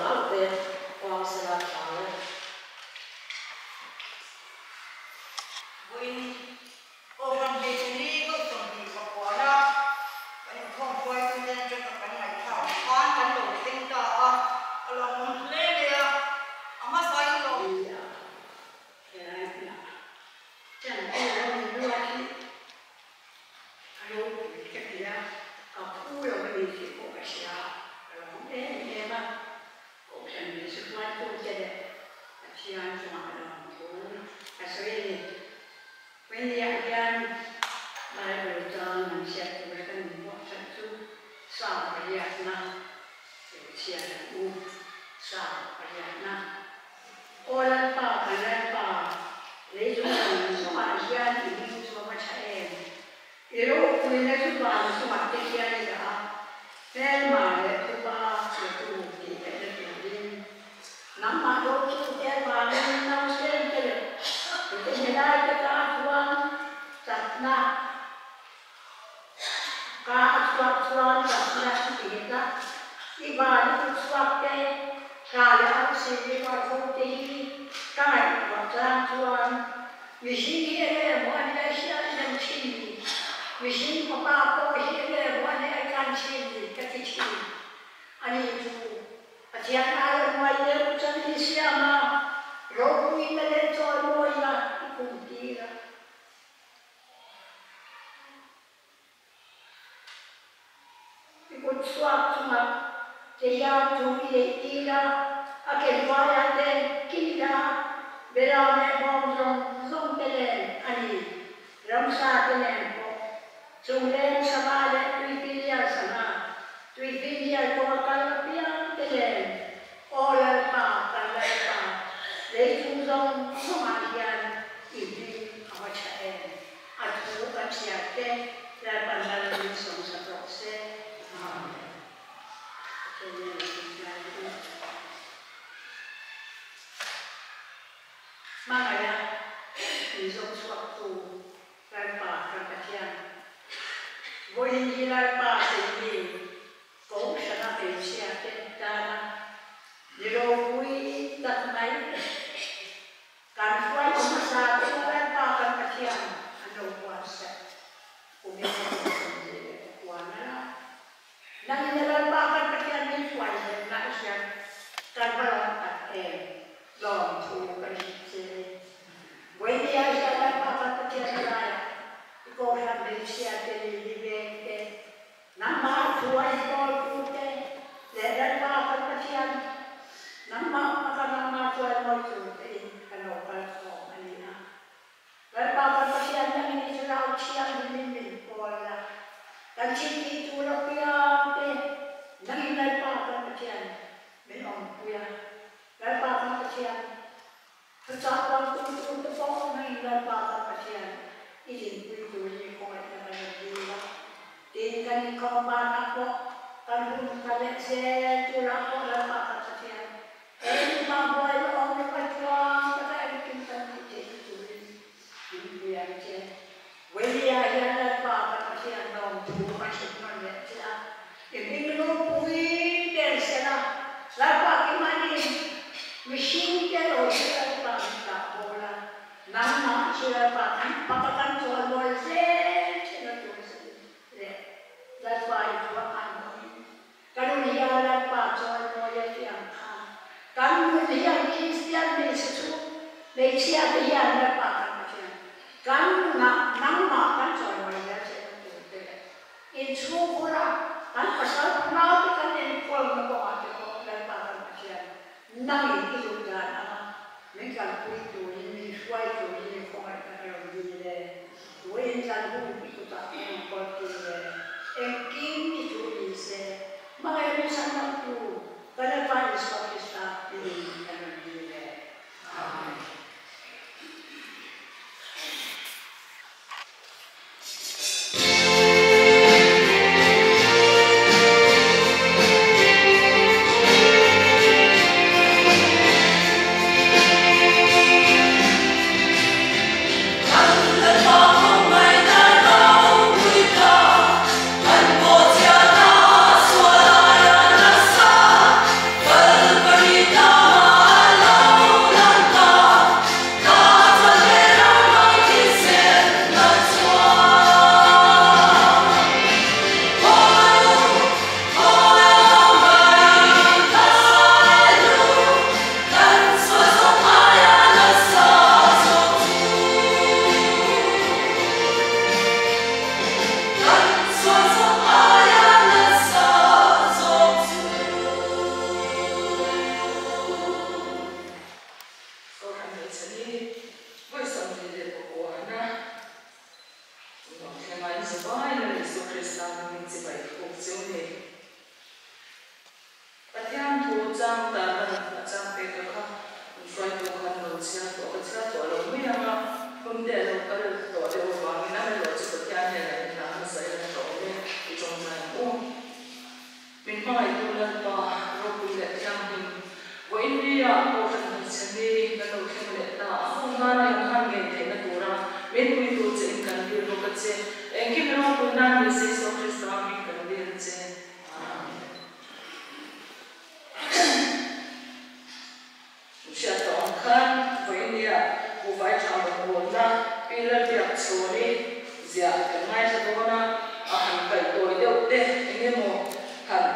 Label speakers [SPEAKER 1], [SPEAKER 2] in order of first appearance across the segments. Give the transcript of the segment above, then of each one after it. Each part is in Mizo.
[SPEAKER 1] hlau te puang sela hlau e.
[SPEAKER 2] Vawiin Kohhran hmeichhe ni ko 29 a kan inkhawm hruaitu nen atanga kan ngaihthlak ang khan kan lo thleng ta a, a lawmawm hle mai a, a hmasain lawm.
[SPEAKER 3] Ni a, helai hmunah chan tur a ni ruat hi a ropui ka ti a, ka phu lo a ni tih pawh ka hria, ka lawm em em a. Kohhran hmeichhe hruaitute leh Pathian chungah lawmthu a sawi a ni. Wendy-ah hian Bible chang an hriat tura kan inbuatsaih chu Psalm pariatna lo chhiar ang u. Psalm pariatna, Aw Lalpa, kan Lalpa, lei chung zawng zawngah hian i hming chu a va tha em? I ropuina chu van chungah te hian i dah a, hmelma leh thupa latu tih theihna turin. Nangmah dawttu te avangin nausen te leh tute helai te ka chuan chakna ka a chhuak chuan chakna i ti nghet a, i van i kut chhuak te, thla leh arsi i ruat ho te hi ka ngaihtuah chang chuan Mihring hi enge maw a nia hian i lo thin ni? Mihring fapa pawh hi enge maw a nia i kan thin ni? Ka ti thin. Ani chu Pathian aia hnuai deuh chuan i siam a, ropuina leh chawimawina i kum tir a. I kut chhuak chungah che hian chu i neih tir a, a ke hnuaiah te kil a, beram leh bawng zawng zawng te nen a ni, ramsa te nen pawh. Chung leng sava leh tuifinrial sangha, tuifinrial kawnga kal apiang te nen, Aw Lalpa, kan Lalpa, lei chung zawng zawngah hian i hming a va tha em? A thu kan hriat te Lalpan lal min sawmsak rawh se. Amen. Pathian in a tlai u. Hmangaih a min zawng chhuak tu Lalpa kan Pathian. Vawiin hi Lalpa keini Kohhrana hmeichhia te tana ni ropui tak mai. Kan hruai hmasa te Lalpa kan Pathian an lo huatsak kum in a kum 28 a la. Nangin a Lalpa kan Pathian min hruai zel na i hriat kan va lawm tak em? Lawmthu kan hrilh che ni. Vawinia hian Lalpa kan Pathian a laiah i kohhran hmeichhia te lili veng te, Nangmah thu a inpawltu te leh Lalpa kan Pathian, nangmah hmaka nangmah chuan mawi tur tein kan lo kal khawm a ni a. Lalpa kan Pathian nangin i thlarau thianghlimin min pawl la, kan thil tih tur apiang te nangin Lalpa kan Pathian min awmpui a. Lalpa kan Pathian, Thuchah puangtu tur te pawh nangin Lalpa kan Pathian i dinpui turin i khawngaihna kan rawn dil a. Tin, kan inkhawm banah pawh kan hun ka leh zel turah pawh Lalpa kan Pathian engmah buai la awm lo a tluang taka engkim kan tih theihna turin min pui ang che. Welia hian Lalpa kan Pathian lawmthu a hrilh hman leh che a, i hming ropui ber sela, Lalpa kimahni mihring te lo chu Lalpa min dah bawl a, nangmah chu Lalpa kan faka kan chawimawi zel thin a tur che leh Lalpa i thuah an awmin ka nun hian Lalpa chawimawi a ti ang kha. Kan nun hian Kristian hmeichhe chu hmeichhia te hian Lalpa kan Pathian kan nunah nangmah kan chawimawi zel che na tur te leh inchhungkhur a kan pasal nau te kan enkawlna kawngah te pawh Lalpa kan Pathian nangin i duh dan anga min kalpui turin min hruai turin i khawngaihna ka rawn dil e. Vawiin tlan hun i kutah ka rawn kawl tir e. Engkim i duh ni se, hmangaih min chhandamtu ka Lalpa Isua Krista hmingin ka rawn dil e. Amen.
[SPEAKER 4] chang tarlan a chang pek a kha hruaitu khan lo chhiar tawh ka chhiar tawh lo mai ang a, hun te a lo kal tawh deuh avangin amaherawhchu Pathian hian a inhlang hmasa ila tha awm e i tawngtai ang u. Min hmangaihtu Lalpa ropui leh thianghlim, vawiin nia Kohhran hmeichhe mi kan lo thleng leh ta a, hun nana inhan ngei theihna tura min pui tur che in kan dil bawk a che, engkim ropui nan ni se Isua Krista hming kan dil che. Amen. Hriat tawh ang khan vawiin nia buhfai tha rawngbawlna Pi Lalbiakchhawni ziah kan ngaithla dawn a, a han kaih tawi deuh te eng emaw han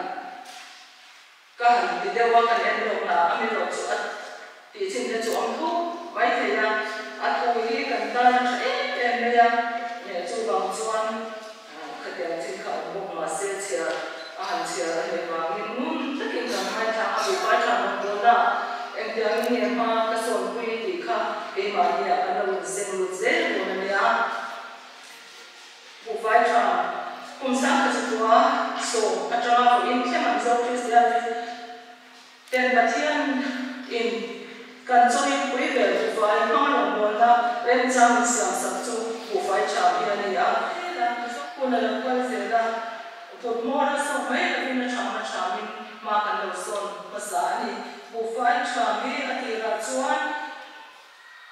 [SPEAKER 4] ka han ti deuh a, kan en lawk na a mi rawh chu a tih chin te chu awm tho mai thei a, a thu hi kan tan a tha em em mai a, chuvang chuan Khatiang chin kha awm bawk mahse chhiar a han chhiar a nih vangin ngun takin kan ngaithla a, buhfai tha rawng dawn a, engtiangin nge hma ka sawnpui tih kha keimahni ah kan lo inseng lut zel dawn a nia. Buhfai tha kum sang kha chu tua sawm atanga vawiin thleng an zo Kristian te ten Pathian in kan chawin pui ber buhfai hmang rawngbawlna remchang in siam sak chu buhfai tha hi a ni a. Hun a lo kal zel a, kut hmawr a sawk mai lovin a thamna thamin hma kan lo sawn hmasa a ni. Buhfai tha hi a tirah chuan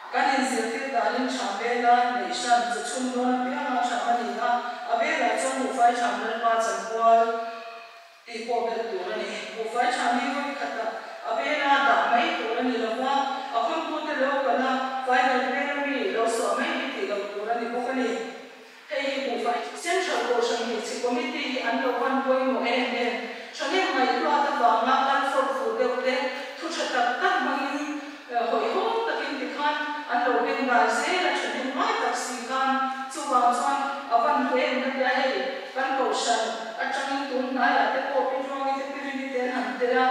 [SPEAKER 4] Kan inzirtir danin tha vela neih hran chu chhun dawn apianga tha a ni a, a velah chuan buhfai tha Lalpa chanpual tih pawh belh tur a ni. Buhfai tha mi vawi khatah a vela dah mai tur a ni lo va, a khawmpute lo kal a, final vela mi lo suah mai hi tih loh tur a ni bawk a ni. Hei hi buhfai Central Kohhran Hmeichhe Committee hi an lo van pawimawh em em. Thahnem ngaihtuat avanga kal fawr fuh deuh te thu tha tak tak hmangin hawihhawm takin tikhan an lo bengdai zel a thahnem ngai tak si khan chuvang chuan a van hlu em ka tia hei kan Kohhran atangin tun hnaiah te pawh Pi Tluangi te Pi Rini te an han tel a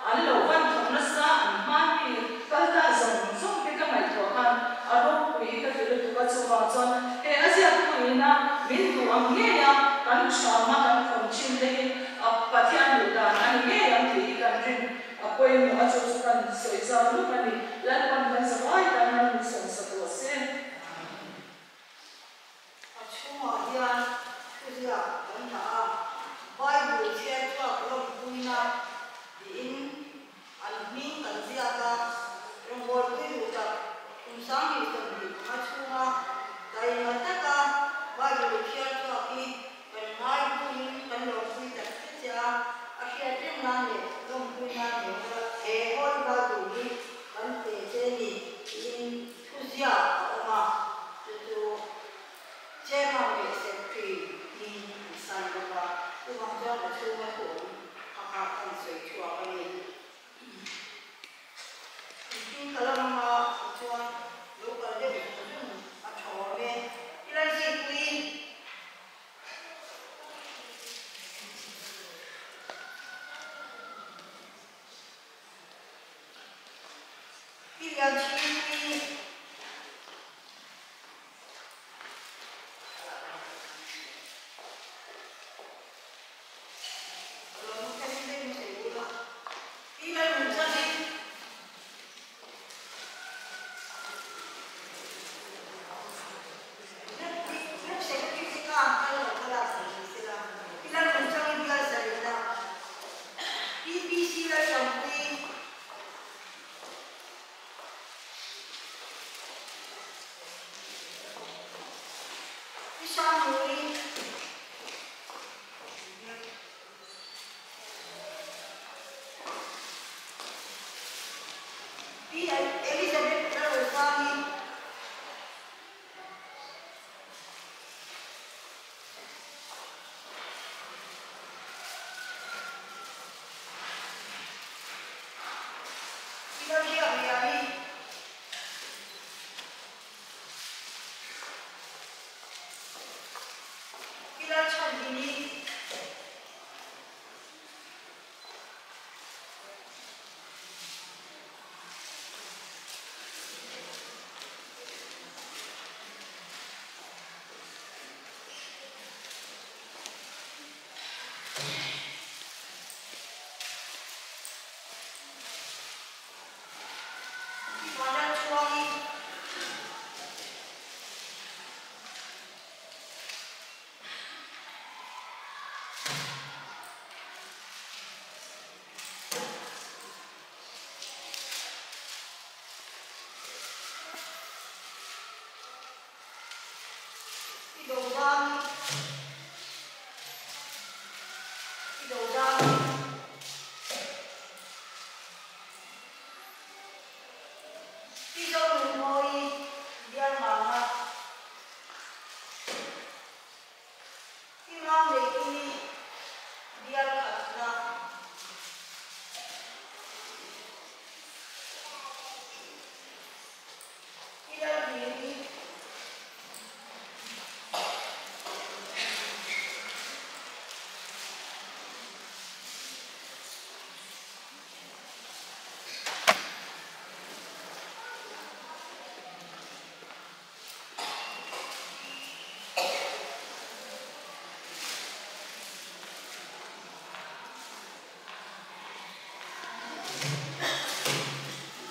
[SPEAKER 4] an lo van thawk nasa an hmani kal ta zawng zawng te ka ngaihtuah khan a ropui hi ka ti lutuk a chuvang chuan He a ziakpuiin a min duh ang ngei a, kan ṭhama kan khawn ṭhin te hi a Pathian duh dan a ni ngei ang tih hi kan rin a pawimawh a, chu chu kan sawi zau lup a ni. Lalpan kan zavai tan man min sawmsak rawh se.
[SPEAKER 2] A chhungah hian thuziak kan dah a, Bible chhiar chhuak lawmpuina tiin An hming kan ziak a, rawngbawlpui duh tak kum 2025 chhunga taima taka Bible chhiar chhuak hi kan ngai hnuin kan lawmpui tak zet che a, a hriat reng nan leh lawmpui nan he he Holy Bible hi kan pe che ni tiin thuziak a awm a, chu chu Chairman leh Secretary hming an sign bawk a, chuvang chuan a chhunga thu awm kha kha kan sawi chhuak a ni. Engtin ka la ram a chuan lo kal deuh zung zung a tha awm e. I la zikpui. I lian chhingpui. PPC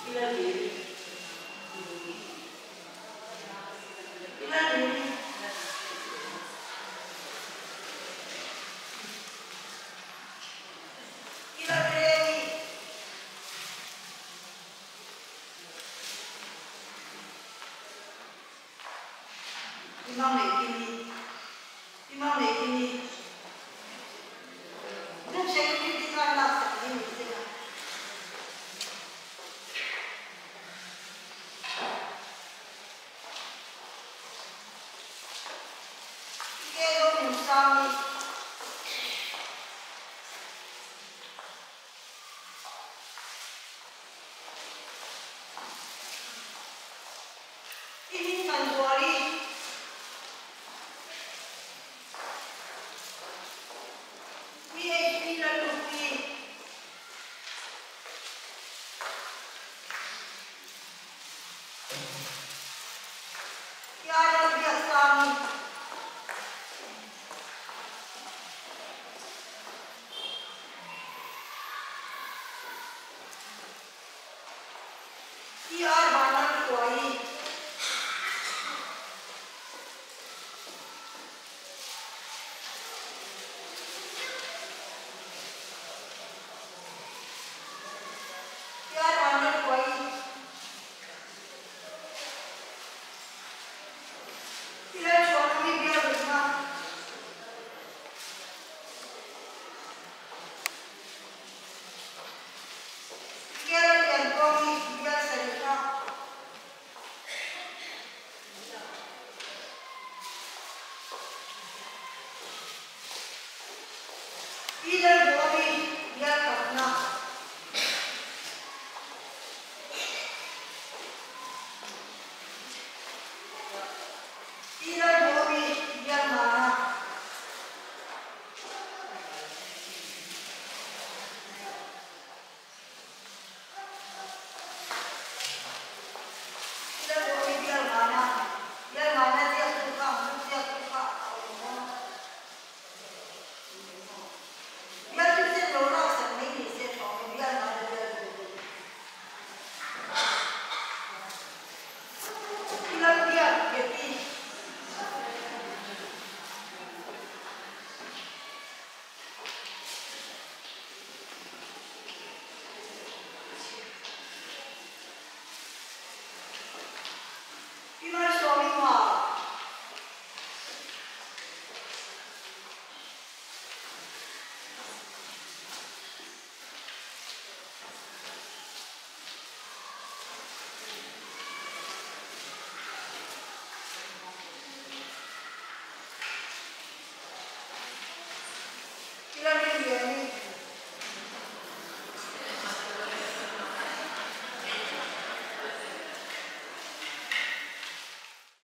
[SPEAKER 2] Ila diri. Ila diri. Ila diri. Imam nei kimi. Imam nei kimi. Group secretary khan lak sak hi ni se la. Ike zo min sang i. I hming kan zual i. PHP Lallupi. Kiara Biaksami. TR.